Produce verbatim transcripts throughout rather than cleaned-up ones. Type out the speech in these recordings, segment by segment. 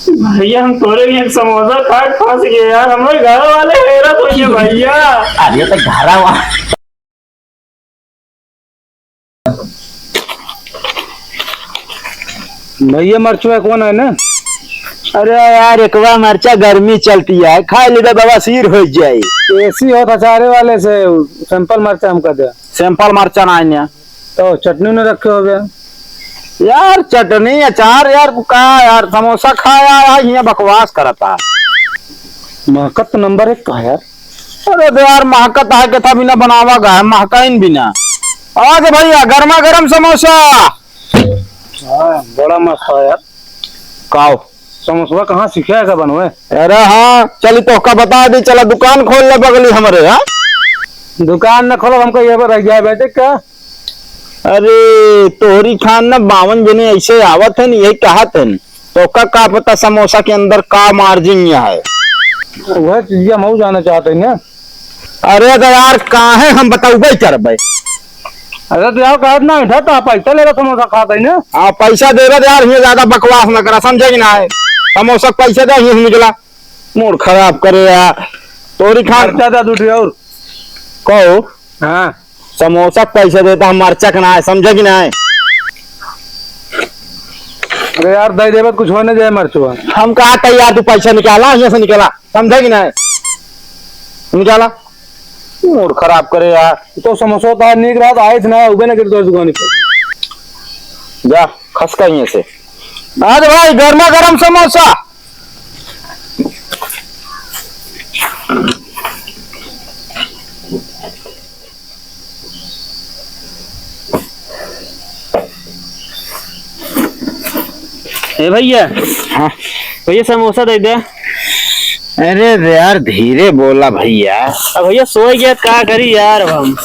भैया, हम तोरे लिए एक समोसा खा के फंस गए यार, हमारे घर वाले हैरान हो गए भैया। अरे तो घर वा- भैया, मरचुआ कौन है ना? अरे यार, एकवा मरचा गर्मी चलती है, खा लेबे बवासीर हो जाए। एसी होत अचारे वाले से, सैंपल मरचा हमका दे। सैंपल मरचा ना है। तो चटनी न रखे होबे। यार, चटनी, अचार, यार, का यार, समोसा खाया है, हियाँ बकवास करता। महकत तो नंबर एक का है यार। अरे तो यार, महकत है, केथा बिना बनावा गा है, महकाइन बिना। आज भैया, गर्मा गर्म समोसा। हाँ, बड़ा मस्त है यार। काओ? समोसवा कहाँ सीखे है का बनवे? अरे हाँ, चली तोहका बता दी, चला दुकान खोल ले बगली हमरे, हाँ? दुकान न खोलब, हमको ये पर रह जाए बेटे का? अरे, तोहरी खान न बावन जने ऐसे आवत है न, यही कहत है न, तोहका का पता समोसा के अंदर का मार्जिन है? वह चीज हम जाना चाहते हैं ना। अरे तो यार, काहे हम बतौबे करबे? अरे तो यार, कहत ना, इधर तो आप पैसा ले रहे, समोसा खात है ना। हाँ, पैसा दे रहे यार, ये ज्यादा बकवास ना करा, समझे कि ना है? समोसा के पैसे दे, ये निकला, मूड खराब करे यार। तोरी खान खर्चा दे दू ठे और। कहो। हाँ। समोसा के पैसे देता, हम मरचा के ना है, समझे कि ना है? अरे यार, दे देबे, कुछ होने जाए मरचुआ। हम कहा था यार, तू पैसा निकाला, यहाँ से निकाला, समझे कि ना है? निकाला। मूड खराब करे यार। तो समोसा तो नीक रहा, तो आए थे ना, उबे ना गिर तो दुकान पे। जा, खसका यहाँ से। आज भाई, गर्मा गर्म समोसा। ए भैया। हाँ। भैया, समोसा दे दे। अरे रे यार, धीरे बोला भैया। अब भैया सोए गया, का करी यार, अब हम।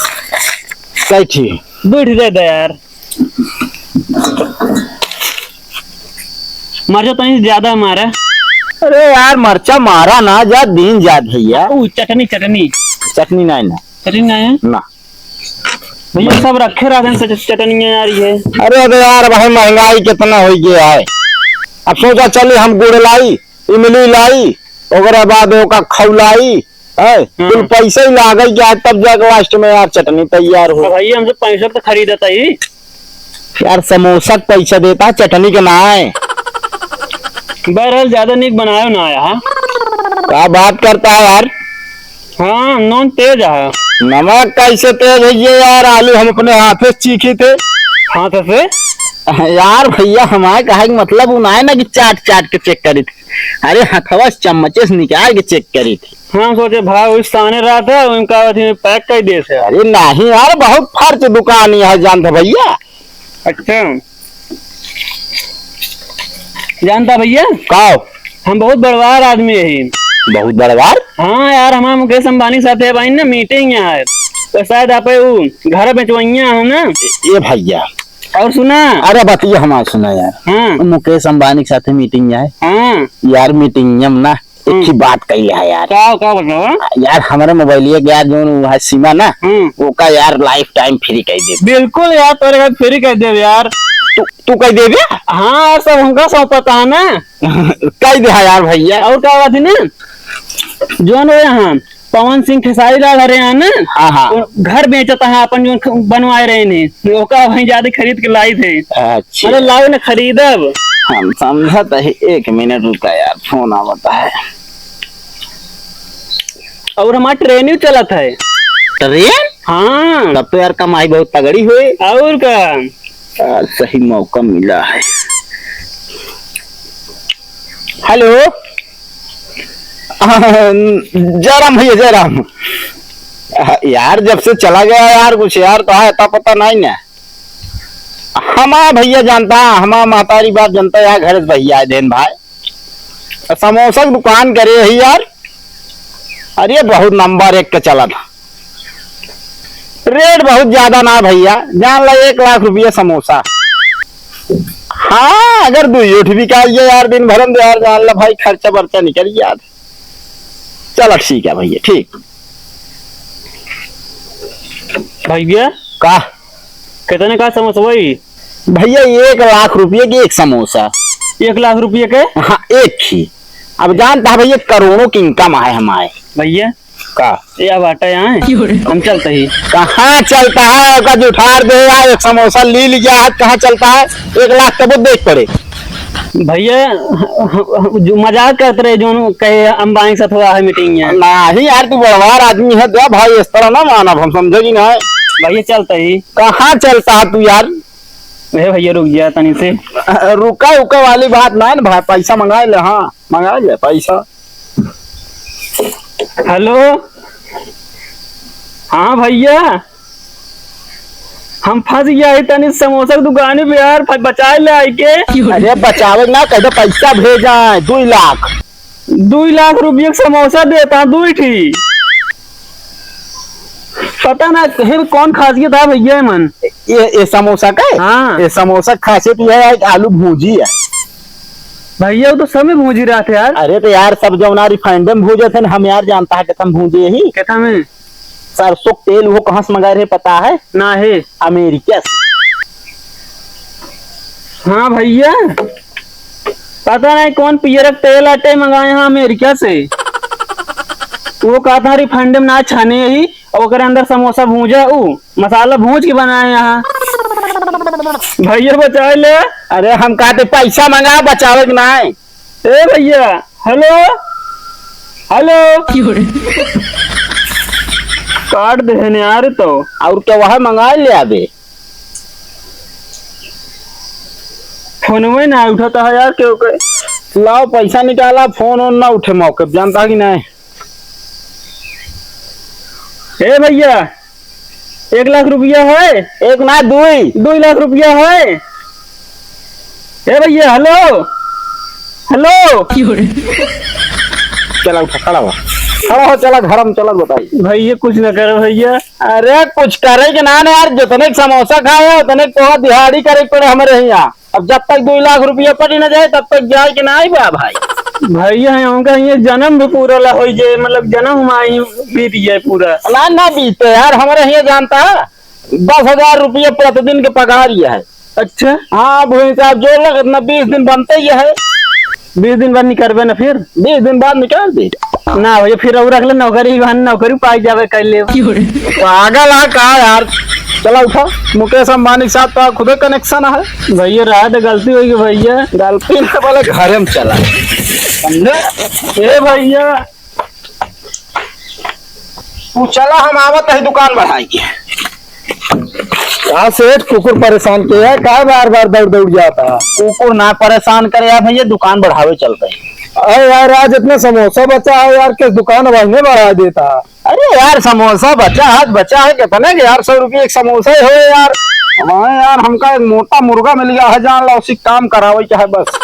कैठी? बैठ दे दे यार। मरचा तनी ज्यादा मारा। अरे यार, मरचा मारा ना जा, दिन जात भैया। ऊ चटनी, चटनी। चटनी नहीं ना। चटनी नहीं है? ना। भैया, सब रखे रहते हैं चट-, चटनियाँ यार, ये। अरे, अरे यार, भाई, महंगाई कितना हो गया है। अब सोचा, चली हम गुड़ लाई, इमली लाई, ओकरे बाद ओका खौलाई, है, हाँ। कुल पैसे ही लागे क्या है, तब जाके last में यार चटनी तैयार हो। तो भैया, हमसे पैसा तो खरीदता ही। यार, समोसा के पैसा देता है, चटनी के ना है। बहरहाल, ज्यादा नीक बनायो ना आया, हाँ? क्या बात करता है यार? हाँ, नून तेज है। नमक कैसे तेज है ये यार? आलू हम अपने हाथे से चीखी थे। हाथ से? यार भैया, हमारे कहे के मतलब उ ना है ना कि चाट चाट के check करी थी। अरे, हथवा से चम्मचे से निकाल के check करी थी। हम सोचे भाई, वही साने रहत है, उनका अथी में pack कर दे से। अरे नहीं यार, बहुत फर्च दुकान है, जानत भैया। अच्छा, जानता भैया? का? हम बहुत बड़वार आदमी है। बहुत बड़वार? हाँ यार, हमारा मुकेश अंबानी के साथ है भाई ना, meeting यहाँ है, तो शायद आप वो घर बेचवैया है ना। ए भैया। और सुना? अरे बतिया हमार सुना यार। हाँ। मुकेश अंबानी के साथ meeting यहाँ है। हाँ। यार, meeting में ना हम्म। एक ही बात कही है यार। का, का बतावा? यार, हमारे मोबाइलिया के यार, जोन वो है सिमा ना, हम्म। ओका यार lifetime free कर दे। बिल्कुल यार, तोरे का free कर देब यार। तू, तू कह देबे? हाँ, सब हमका सब पता है ना। कह दे यार भैया। और का बात है ना, जोन वो यहाँ पवन सिंह खेसारी लाल हरे यहाँ ना, हाँ, हाँ। वो घर बेचत है अपन, जोन ख-, बनवाए रहे ने, ओका वहीं जाके खरीद के लाई थे। अच्छा। अरे लाओ ना, खरीदब। हम समझत है, एक मिनट रुका यार, फोन आवत है। और हमार ट्रेन ही चलत है। ट्रेन? हाँ। तब तो यार कमाई बहुत तगड़ी हुई। और का? आज सही मौका मिला है। हेलो। हाँ, जयराम भैया, जयराम। यार, जब से चला गया यार, कुछ यार तो है, अता पता नहीं ना। हमा भैया जानता, हमा महतारी बाप जानता, यहाँ घर से भैया आए देन भाई। समोसा की दुकान करे ही यार। अरे, बहुत नंबर एक के चलत। रेट बहुत ज्यादा ना भैया, जान ला एक लाख रुपया समोसा। हाँ, अगर दुइयो ठे बिकाई जाए यार, दिन भर में तो यार, जान ला भाई, खर्चा बर्चा निकल जात। चलो ठीक है भैया, ठीक। भैया। का? कितने का समोसा भाई? भैया, एक लाख रुपये की एक समोसा। एक लाख रुपये के? हाँ, एक ही। अब जानता है भैया, करोड़ों की income है हमारे। भैया, का? ये अब हटा यहाँ है। क्यों रे? हम चलते ही। कहाँ चलता है? ओका जुठार दे यार, एक समोसा ले लिया है, कहाँ चलता है? एक लाख तब देख पड़े। भैया, जो मजाक करत रहे, जो कहे अंबानी के साथ हुआ है meeting है। नहीं यार, तू बड़वार आदमी है, दे भाई, इस तरह ना मानब हम, समझे कि नहीं? भैया, चलते ही। कहाँ चलता है तू यार? ए भैया, रुक जा तनी से। रुका उका वाली बात ना है ना भाई, पैसा मंगा ले, हाँ, मंगा ले पैसा। हेलो, हाँ भैया, हम फंस गया है तनी समोसा की दुकान पे यार, फ-, बचाए ले आई के। अरे बचावे ना, कह दे पैसा भेजा है, दुई लाख। दुई लाख रुपये के समोसा देता, दुई ठी। पता ना, हे कौन खासियत है भैया मन? ये, ये समोसा का है? हाँ। ये समोसा खासियत ये है कि आलू भूजी है। भैया, वो तो सब में भूजी रहत है यार। अरे तो यार, सब जौना refined में भूजे थे ना, हम यार जानता है कि हम भूजे ही। क्या था में? सरसों के तेल वो कहाँ से मंगाए रहे, पता है? ना है। अमेरिका से। हाँ भैया, पता नहीं कौन पियरक तेल आटे मंगाए हैं अमेरिका से। वो कहता है refined में ना छाने ही, और ओकरे अंदर समोसा भूजा, ऊ मसाला भूज के बनाए यहाँ। भैया बचाए ले। अरे हम कहते पैसा मंगा, बचावे के ना है। ए भैया, हेलो, हेलो। काट दे है यार तो। और क्या वह मंगा ले अबे? फोनवे ना उठाता है यार, क्यों के? लाओ पैसा निकाला, फोन ओन ना उठे मौके पे, जानता कि नहीं? ए भैया, एक लाख रुपया है? एक ना, दुई। दुई लाख रुपया है? ए भैया, हेलो, हेलो। चला उठा, खड़ा हो, खड़ा हो, चला घर में, चला बताई। भैया, कुछ ना करो भैया। अरे, कुछ करे के ना, ना यार, जितने समोसा खाए, उतने को दिहाड़ी करे के पड़े हमारे यहाँ। अब जब तक दुई लाख रुपया पटी न जाए, तब तक जाए के नाहीं बा भाई। भैया, है उनका ये जन्म भी पूरा ला होई जे, मतलब, जन्म हमारी बीत जाए पूरा। ना, ना बीते यार, हमारे हियाँ जानता है, दस हजार रुपया प्रतिदिन के पगार ही है। अच्छा। हाँ, अब वही हिसाब जोड़ लो, कितना, बीस दिन बनते ही है। बीस दिन बाद निकलबे ना फिर? बीस दिन बाद निकाल दे। ना भैया, फिर और रख ले नौकरी, वहाँ नौकरी पाई जावे कर ले। पागल है का यार? चला उठा, मुकेश अंबानी के साथ तो खुदे connection है। भैया, रात गलती होई गई भैया। गलती ना बोले, घरे में चला। समझे? ए भैया, तू चला, हम आवत है दुकान बढ़ाई के। का सेठ, कुकुर परेशान के है, का बार बार दौड़ दौड़ जाता है? कुकुर ना परेशान करे यार भैया, दुकान बढ़ावे चलते हैं। अरे यार, आज इतना समोसा बचा है यार, किस दुकान अब इन्हें बढ़ा देता? अरे यार, समोसा बचा है, बचा है कितने के यार, सौ रुपये एक समोसा ही हो यार। हमारे यार, हमका एक मोटा मुर्गा मिल गया है, जान लो, उसी काम करावे के है बस।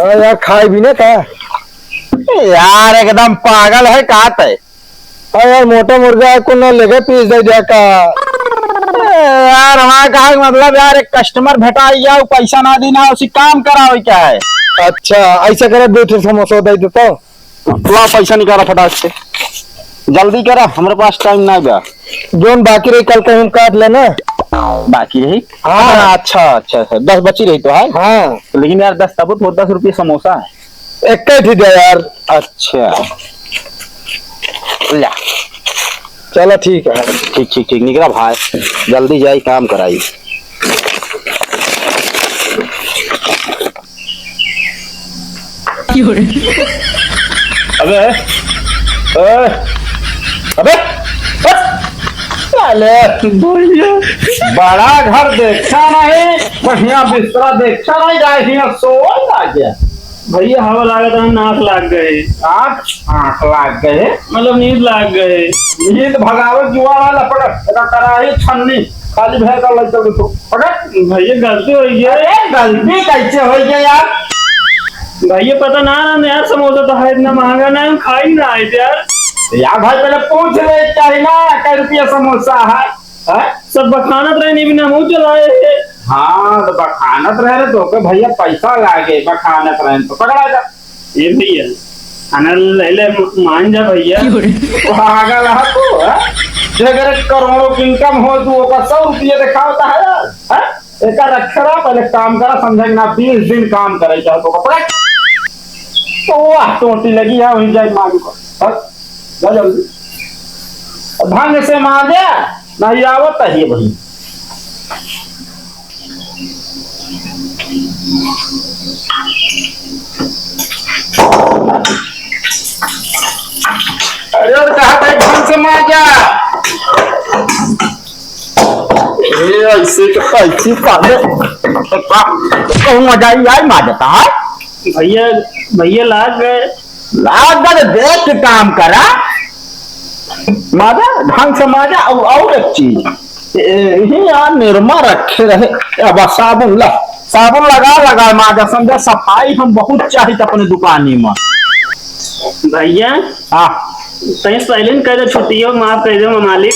अरे यार, खाए भी नहीं का? यार, एकदम पागल है का तय? अरे यार, मोटा मुर्गा है, कुल ना लेके पीस दे दिया का? ए, यार, हमारा कहा कि मतलब यार, एक customer भेटा गया, वो पैसा ना दी ना, उसी काम करावे क्या है? अच्छा, ऐसा करे, दो ठो समोसा दे दे तो। ला, पैसा निकाला फटाक से, जल्दी करा, हमारे पास time ना बा। जोन बाकी रही, कल कहीं काट लेना। बाकी रही? हाँ। हाँ, अच्छा, अच्छा, अच्छा, दस बची रही तो है। हाँ। लेकिन यार, दस तब तो दस रुपये समोसा है। एक ही ठीक है यार। अच्छा, ला। चलो ठीक है। ठीक, ठीक, ठीक, निकला भाई, जल्दी जाई, काम कराई। अबे, ए, अबे, हट। साले, भैया। बड़ा घर देखा नहीं, बढ़िया बिस्तरा देखा नहीं, जाए हियां सोए लागे। भैया, हवा लागत है, नाक लाग गए। आँख, आँख लाग गए? मतलब, नींद लाग गए। नींद भगावे जुआ वाला पकड़, एका कराही छन्नी, खाली भैंस का लइका के तो पकड़। भैया, गलती हो गई है। अरे, गलती कैसे हो गई यार? भैया, पता ना, ना, यार, समोसा तो है इतना महंगा, ना, हम खा ही ना आए थे यार। यार भाई, पहले पूछ ले, क्या है ना, कै रुपया समोसा है? हैं? सब बखानत रहे, नहीं बिना मुंह चलाए है। हाँ, तो बखानत रहे रे, तो के भैया पैसा लागे, बखानत रहे तो पकड़ा जा। ए भैया, खाना ले ले, मान जा भैया। पागल है तू, हैं? जेकर करोड़ों की income हो, तू ओकर सौ रुपये दिखावता है यार, हैं? एका रखे रहा, पहले काम करा, समझे कि ना, बीस दिन काम करे चाहे तो पकड़। तो वाह, टोटी लगी है, वहीं जाए मांगू का। हट, जा जल्दी। ढंग से मांजे, नहीं आवत है ये वही। अरे, और कहा था ढंग से मांजा। ए, ऐसे तो कैसी पाले, तो का, कहूँ मजा ही आई मांजता है। भैया, भैया लाग गए। लाग गए, देख के काम करा। मांजा, ढंग से मांजा, और, और एक चीज। ए, यही यार निरमा रखे रहे। अब साबुन ला, साबुन लगा, लगा मांजा, समझा, सफाई हम बहुत चाहित अपने दुकानी में। भैया, हाँ। तैं silent कर दे, छुट्टियों माफ कर दे मालिक।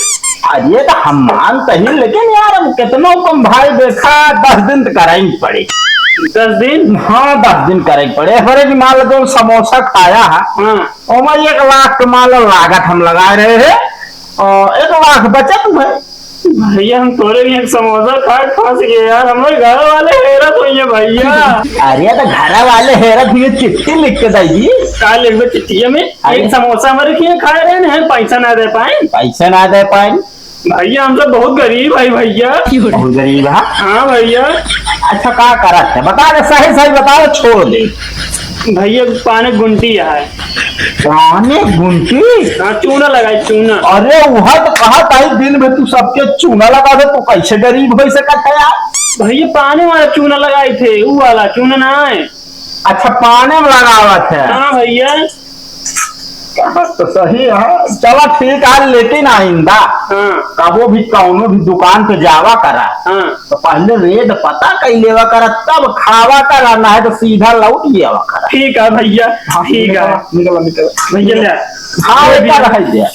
अरे तो हम मानते ही, लेकिन यार, अब कितनो कम भाई देखा, दस दिन तो करे ही पड़े। दस दिन? हाँ, दस दिन करे ही पड़े। अरे कि मान लो, जो समोसा खाया है, हाँ। ओमा एक लाख के मान लो लागत हम लगा रहे हैं, और एक लाख बचत में। भैया, हम तोरे लिए एक समोसा खा के फंस गए यार, हमारे घर वाले हैरत हुई है भैया। अरे तो घर वाले हैरत हुई, चिट्ठी लिख के देगी। का लिखबे चिट्ठिया में? अरे। एक समोसा हमारे किए खा रहे हैं, पैसा ना दे पाए। पैसा ना दे पाए। भैया, हम सब बहुत गरीब है भैया। बहुत गरीब है? हाँ भैया। अच्छा, का करत है? बता दे, सही सही बताओ, छोड़ दे। भैया, पाने गुंटी है। पाने गुंटी? हाँ, चूना लगाई, चूना। अरे, वह तो कहा था, दिन में तू सबके चूना लगा दे, तू कैसे गरीब हो सकत है यार? भैया, पाने वाला चूना लगाई थे, वो वाला चूना ना है। अच्छा, पाने में लगावत है। हाँ भैया। बात तो सही है। चला ठीक है, लेकिन आइंदा हाँ। कबो भी कौनो भी दुकान पे जावा करा, हाँ। तो पहले रेट पता कई लेवा करा, तब खावा करा, ना है तो सीधा लौट लेवा करा। ठीक है भैया, हाँ, ठीक है। निकल, निकल, निकल। भैया ले। हाँ, ये एक भैया। रह गया।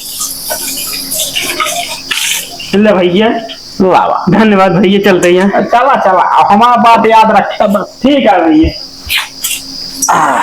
ले भैया। लावा। धन्यवाद भैया, चलते हैं। चला, चला, हमारा बात याद रखे बस। ठीक है भैया। आ।